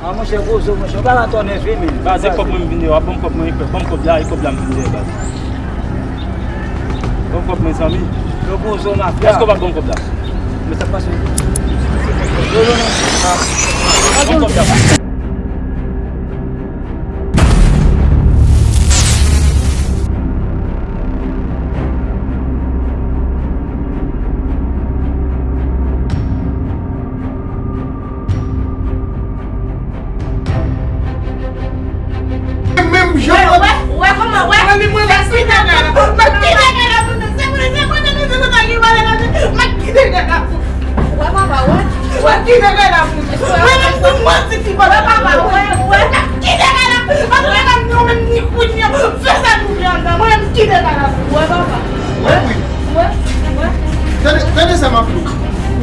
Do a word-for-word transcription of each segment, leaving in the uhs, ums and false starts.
A, monchè, gwo zo, monchè, ou pa ka tò nève, men. Baz, e kòb mwen m vin dèyè, w ap ban m kòb mwen, ban m kòb la, e kòb la m vin dèyè, baz. Ban m kòb mwen, zanmi. Yo, gwo zo, mafya. Èske w pa ban m kòb la? Men sa k pase? Yo, yo, non. Ban m kòb la. Menm jan. Wè, wè, wè kòman, wè. Mwen, li, mwen, m ap kite nèg la. M ap kite nèg la pou nou. Se pou li, se pou li, se pou li, m ap kite nèg la pou. Wè, papa, wè. M ap kite nèg la pou nou. Mwen, menm pou mwen, ti fi, wè, papa, wè, wè. M ap kite nèg la. Antre la, nou menm, ni kounye a. Fè sa nou vle anndan. Mwen, m kite nèg la pou. Wè, papa. Wè, wi. Wè, wè. Tande, tande sa m ap di w.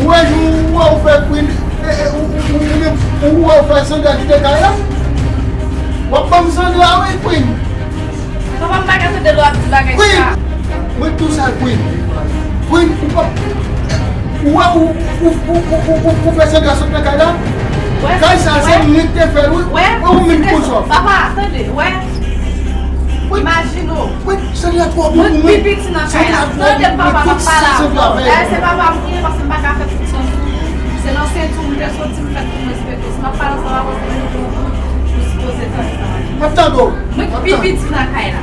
Ou wè, jou ou wè ou fè Queen, e, e, ou, ou, ou, ou menm, ou wè ou fè Sandra kite kay la? W ap ban m Sandra, wi, Queen. Papa, m pa ka tande lè w ap di bagay sa. Queen! Mwen tou sa, Queen. Queen, ou p ap, ou wè, ou, ou fè Sandra sot nan kay la? Wè, kay sa, se mwen ki te fè l, wi. Wè, ou menm ki konn sa w ap fè. Papa, tande, wè. Wi. Imajine w. Wi, Sandra twò bon pou mwen. Mwen pi piti nan kay la. Tande m, papa, m ap pale avè w. Dayè, se papa m ki ye, paske m pa ka fè tout sans. Se nan senti w m te soti, m fèt pou m respekte w. Si m ap pale ansanm avè w, se pou m sipoze tande sa. M ap tande w. Mwen ki pi piti nan kay la.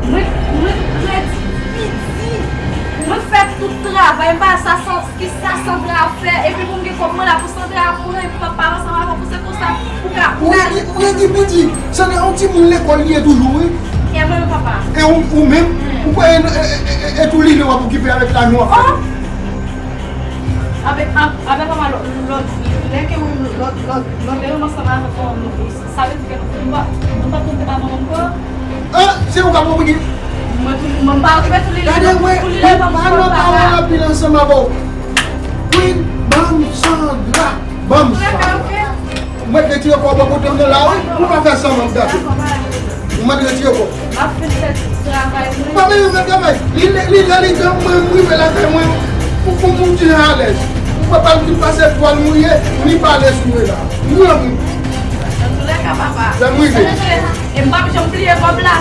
Mwen, mwen kredi piti. Mwen fè tout travay, m pa sa san, ki sa Sandra ap fè, epi pou m gen kòb mwen la pou Sandra ap pran, epi m ap pale ansanm avè w, pou se konsa, pou ka. Ou redi, ou redi piti. Sandra, yon timoun lekòl li ye toujou, wi. E mwen, papa. E ou, ou menm, ou kwè e, e, e, e, e tou li w ap okipe avèk lajan w ap fè? Oh! Avèk, a-, avèk anba lòt, lòt, lè ke ou, lòt, lòt, lòt, lè ou ansanm avèk yon nonm, sa vle di ke nou, nou pa, nou pa konn papa manman m ankò? Ah, se ou k ap okipe. Mwen tou, mwen pa okipe tou li lè, tou li lè manman m pa la. Gade, mwen, mwen pa nan pawòl anpil ansanm avè w. Queen, ban m Sandra, ban m Sandra. Mwen retire kò w bò kote m nan la, wi. Ou pa fè sanman m gate. Ou mèt retire kò w. M ap fin fè tout travay mwen. Pa menm fè travay. Li, li, li lè li gen mwen, m rive lakay mwen. Pou, pou, pou m di alèz. Ou pa pale di pase twal mouye, li pale sou mwen la. Mwen, mwen. Antoulèka, papa. Lè m rive. E m p ap janm bliye kòb la.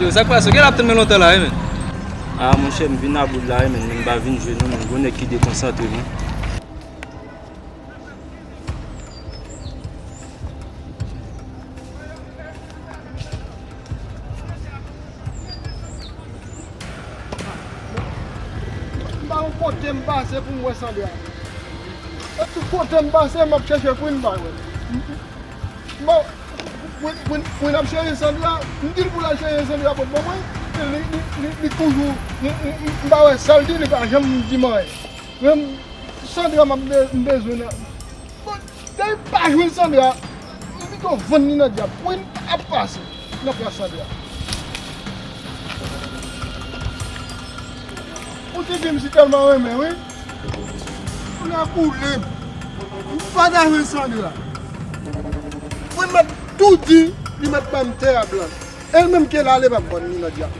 Yo, sa k pase? Ou gen l ap tann mwen lontan la, wi, men. Ah, monchè, m vin about la, wi, men, men m pa vin jwe, non, men gwo nèg ki dekonsantre, non. M pa yon kote m pase pou m wè Sandra. E tout kote m pase, m ap chèche Queen, m pa wè l. M, m, m, Queen, Queen, Queen ap chèche Sandra, m di l pou l al chèche Sandra pot ban mwen, li, li, li, li toujou, m, m, m, m pa wè sa l di, li pa janm di m anyen. Men Sandra m ap be-, m bezwen nan. Bon, depi m pa jwenn Sandra, m pito vann li nan dyab. Queen ap pase nan plas Sandra. Yon ti fi m si tèlman renmen, wi. Kounye a koule m. M pa ta jwenn Sandra. Queen mèt tou di, li mèt ban m tè a blanch. E l menm ke l ale m ap vann li nan dyab.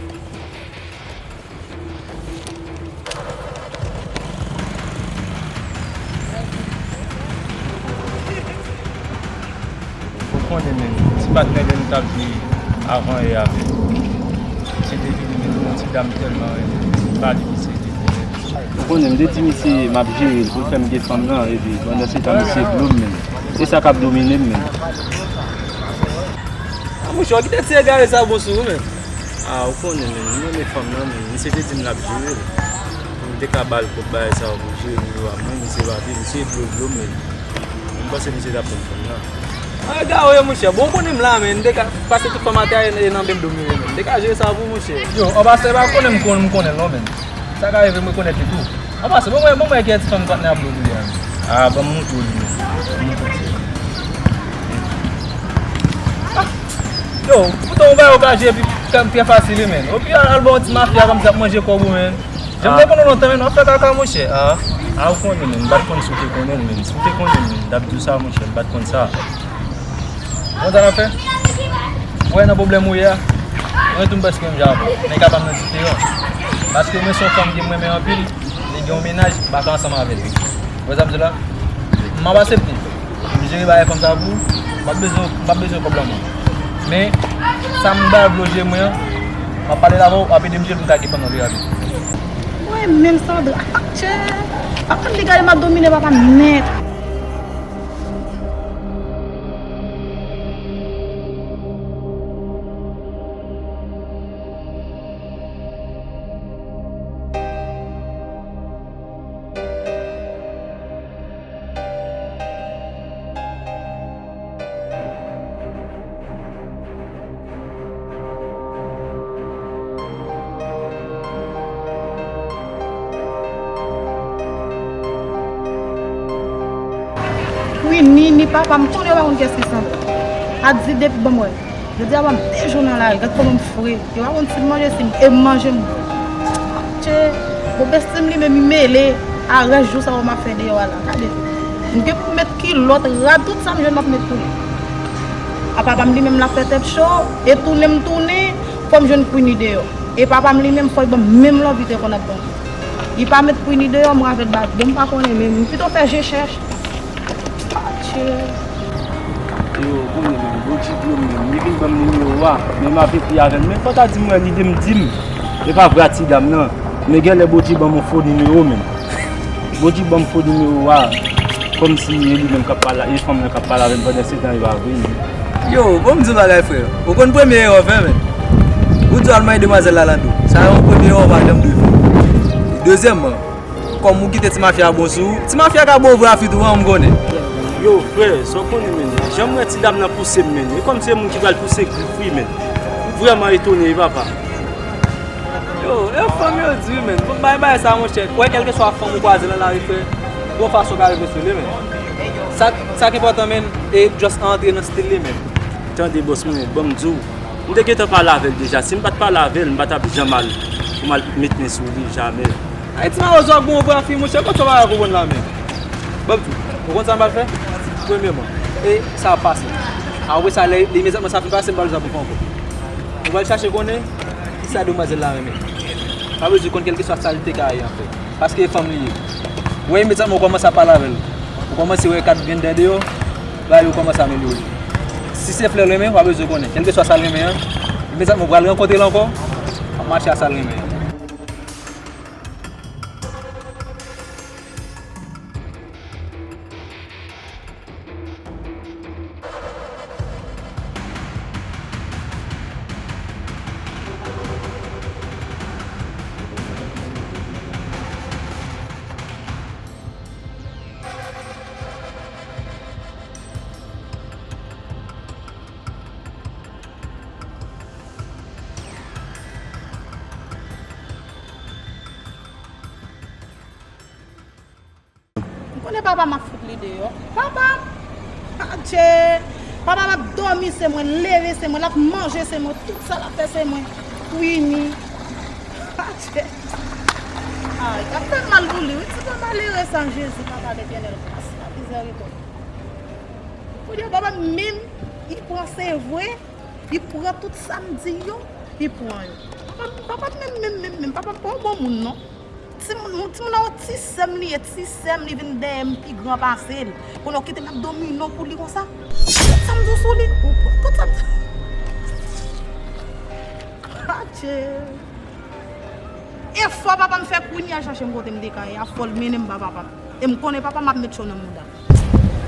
Ou konnen menm, ti patnè lè nou t ap jwe avan yè avè l. Misye te vini, men yon ti dam tèlman renmen, pa li misye te vini. Ou konnen, m te di misye m ap jere l pou l fè m gen fanm nan, epi pandan se tan misye blo m menm. E sa k ap domine m menm. A, monchè, w kite ti egare sa bon sou ou menm. A, ou konnen, men, m renmen fanm nan, men, misye te di m l ap jere l. Pou m te ka ba l kòb bagay sa yo pou l jere nimewo a mwen, misye pa vle, misye blo blo, men, m panse misye t ap pran fanm nan. A, egare w ye, monchè. Bon, ou konnen m la, men, m te ka pase tout fanm atè a, e, e nan menm do m yo ye, men. M te ka jere sa pou ou, monchè. Yo, anba se pa konnen m konn, m konnen l non, men. Sa ka rive m rekonèt li tou. Anba se, bon, mwen, bon, mwen, ki ti fanm patnè ap blo blo a. A, ban m montre w li, men. Ban m montre w li. Yo, poutan ou bay ogaje epi fè m trè fasil wi, menn. Opi al, al ba yon ti mafya kòmsi ap manje kòb ou, menn. Jan m te konnen w lontan, menn, w ap fè kaka, monchè. Ah. Ah, ou konnen, menn. M pa t konn si w te konnen l, menn. Si w te konnen l, menn, m t ap di w sa, monchè. M pa t konn sa. Bon, sa n ap fè? Ou wè nan pwoblèm ou ye a? Mwen tou m prèske menm jan avè w. Men ka pa m nan diferan. Paske mwen se yon fanm ke m renmen anpil, li gen yon mennaj, m pa ka ansanm avè l. Ou wè sa m di la? M ap aksepte. M jere bagay fanm sa pou ou. M p ap bezwen, m p ap bezwen kòb lan mwen. Men, sa m ba vle w jere mwen an, m ap pale l avè w, w ap ede m jere l pou m ka gen fanm nan pi rapid. Mwen menm Sandra, atchè, papa m te gade m ap domine papa m nèt. Wi, ni, ni papa m konnen yo pa konn kiyès ki Sandra. A di depi ban m wè. Jodi a ban m de jou nan lari, gad kòman m fre. Yo pa konn si m manje, si m, e m manje m. Atchè, bon, bèstim li menm li mele a rès jou sa yo m ap fè deyò a la. Gade, m gen pou m met kilòt, rad, tout sa m jwenn m ap met pou li. A papa m li menm l ap fè tèt cho, e tounen m tounen, fò m jwenn Queenie deyò. E papa m li menm fò l ban m menm lòvi te konn ap ban m. Li pa met Queenie deyò, mwen avè l ba bon m pa konnen menm. M pito fè je chèch. Atchè. Yo, konnen menm, Bondye di yo menm, li vin ban m nimewo a, men m ap ekri avè l. Men fò ta di m wè li de m di m. E pa vre a ti dam nan. Men genlè Bondye ban m yon fo nimewo menm. Bondye ban m fo nimewo a. Kòmsi e li menm k ap pale, e fanm nan k ap pale avè m pandan se tan e pa vre menm. Yo, bon m di yon bagay frè. Ou konn premye erè w fè menm. Ou di w al manyen demwazèl la nan do. Sa yon premye erè w pa janm dwe fè. Dezyèmman, kòm ou kite ti mafya bon sou ou, ti mafya ka bon vre a fi tou an, m konnen. Yo, frè, sa w konnen, menn. Jan m wè ti dam nan pouse m, menn. E kòmsi se moun ki pral pouse grif, wi, menn. M vrèman etone, wi, papa. Yo, e fanm yo di, menn. Fò m bay bagay sa, monchè. Wè, kèlkeswa fanm ou kwaze nan lari, frè, gon fason w ka rive sou li, menn. Sa, sa k enpòtan, menn, e just antre nan stil li, menn. Tande, bòs mwen, ban m di w. M te gentan pale avè l deja. Si m pa t pale avè l, m pa t ap janm al pou m al met men sou li, jamè. Ay, ti mawozo ap gon vwa fi, monchè, kot sa w pa ka konprann la menm? Ban m di w, ou konn sa m pral fè? Premyèman, e sa ap pase. Apre sa, lè, lè imedyatman sa fin pase, m pral di w sa pou fè ankò. Ou pral chache konnen kisa demwazèl la renmen. Pa bezwen konn kèlkeswa sa li te ka ye, anfèt. Paske e fanm li ye. Ou wè, imedyatman ou kòmanse ap pale avè l, ou kòmanse wè kat grenn dan deyò, bagay yo kòmanse amelyore. Si se flè l renmen, w pa bezwen konnen. Kèlkeswa sa l renmen an, imedyatman ou pral rankontre l ankò, w ap mache a sa l renmen an. M konnen papa m ap fout li deyò. Papa m! Adje! Papa m ap dòmi se mwen, leve se mwen, l ap manje se mwen, tout sa l ap fè se mwen. Queenie. Adje! Ay, sa fè m mal pou li, wi, ti bon malere sa, Jezi, Papa Letènèl, gras la, mizèrikòd. Kounye a papa m menm, li pran se vre, li pran tout sa m di yo, li pran yo. Papa m, papa m menm, menm, menm, menm, papa m pa yon bon moun, non. Timoun, timoun nan yon ti sè m li ye, ti sè m li vin dèyè m pi gran pase l. Kounye a w kite m ap domine w pou li konsa. Tout sa m di w sou li, ou pran. Tout sa m di. Adje. Efò papa m fè kounye a chache m kote m te ka ye a, fò l mennen m ba papa m. E m konnen papa m ap met cho nan mouda m.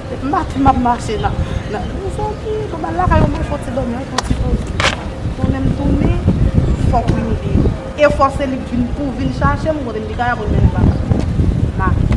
Depi maten m ap mache nan, nan, mezanmi, tou bal lakay ou mache yon ti dòmi, yon ti poze. Tounen m tounen, fòk vini deyò. E fò se li k vin pou vin chache m kote m te ka ye a pou l mennen m ba papa m. Maten.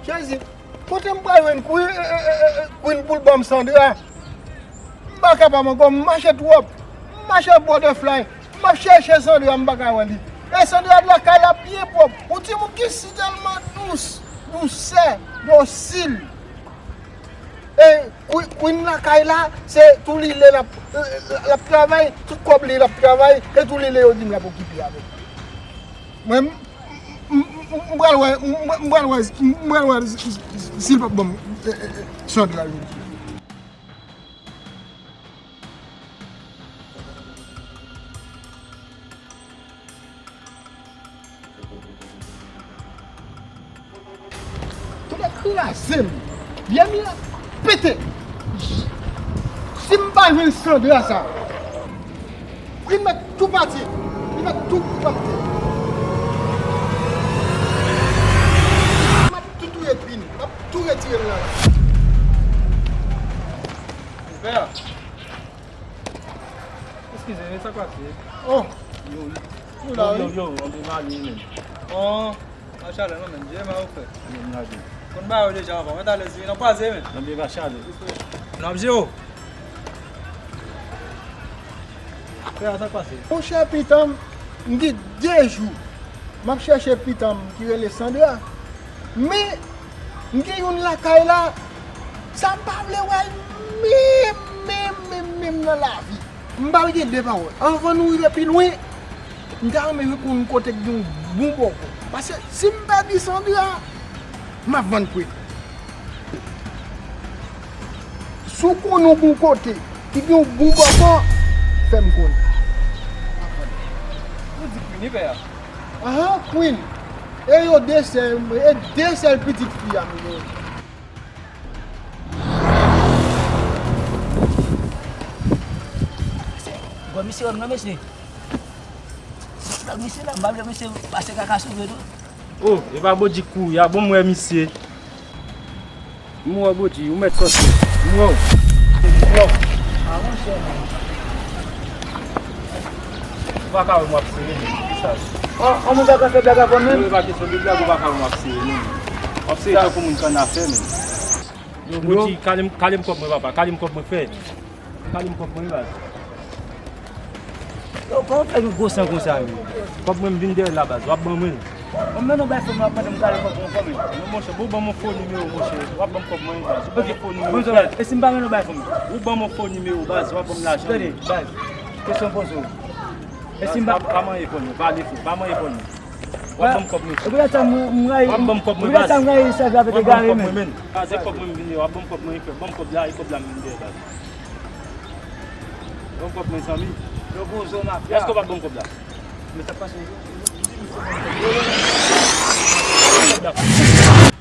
Jezi, kote m pral jwenn Queen, e, e, e, e, Queen pou l ban m Sandra? M pa kapab ankò, m mache twòp. M mache butterfly. M ap chèche Sandra, m pa ka wè li. E Sandra lakay la byen pwòp. Yon timoun ki si tèlman dous, dousè, dosil. E Queen, Queen lakay la, se tou li le l ap, l ap travay, tout kòb li l ap travay, e tou li le yo di m l ap okipe avè l. Mwen, m, m, m, m pral wè, m, m pral wè, m pral wè si, si, si l p ap ban m, e, e, e, Sandra jodi. Tonnè kraze m. Byè m la pete. Si m pa jwenn Sandra sa, li mèt tou pati. Li mèt tou pati. M ap tou touye Queen. M ap tou retire l la. Pè a. Eskize, men sa k pase? Oh, yo, yo la, yo, wi. Yo, yo, antre m ale, men. Oh, machalè, non, men, je ma ou fè. Yo, m lage. Konn ba yo deja, avan, mwen talè, si, nan kwaze, men. Nan byen machalè. Nan byen, yo. Frè, sa k pase? Monchè, pitan m, m gen de jou. M ap chèche pitan m ki rele Sandra. Men, m gen youn lakay la, sa m pa vle wè l menm, menm, menm, menm nan lavi. M pral gen de pawòl. Anvan nou rive pi lwen, m ta renmen reponn kote k gen yon bon bòkò. Paske si m pèdi Sandra, m ap vann kwit. Si w konnen w gen yon kote ki gen yon bon bòkò, fè m konnen. Ou di Queen, wi, pè a? Ahan, Queen. E yo de sè, e de sèl pitit fi a m gen. Gwo misye wè m nan, mesye. Gwo misye la, m pa vle misye pase kaka sou mwen tou. Oh, e pa Bodji k kouri a, bon m wè misye. M wè w, Bodji, ou mèt sòti. M wè w. M wè w. Ah, monchè. Ou pa ka wè m w ap sere, men. Ki sa? Oh, oh, moun pa ka fè blag avè m, men. Non, e pa kesyon de blag, ou pa ka wè m w ap sere, non. W ap sere tankou moun k annafè, men. Yo, Bodji, kale m, kale m kòb mwen, papa. Kale m kòb mwen, frè. Kale m kòb mwen, wi, baz. Yo, kòman w fè gen gwo san konsa, men? Kòb mwen, m vin dèyè l la, baz. W ap ban mwen l. Bon, men non, bay fò m, w ap mande m kale kòb mwen ankò, men. Non, monchè, bon, ban m yon fo nimewo, monchè. W ap ban m kòb mwen, wi, baz. Ou pa gen fo nimewo, frè. E si m pa renmen w bay fò m? Ou ban m yon fo nimewo, baz. W ap ban m lajan. Tande, baz. Kesyon poze w. E si m pa... Pa, pa manyen kò non, pale fò, pa manyen kò non. W ap ban m kòb mwen. E poutèt sa m, m rayi. W ap ban m kòb mwen, baz. E poutèt sa m rayi sèvi avèk egare, men. W ap ban m kòb mwen, men. Baz, e kòb mwen m vin dèyè, w ap ban m kòb mwen, frè. Ban m kòb la, e kòb la m vin dèyè, baz. Ban m kòb mwen, zanmi. Yo, gwo zo mafya. Èske w p ap ban m kòb la? Men sa k pase? Ban m kòb la.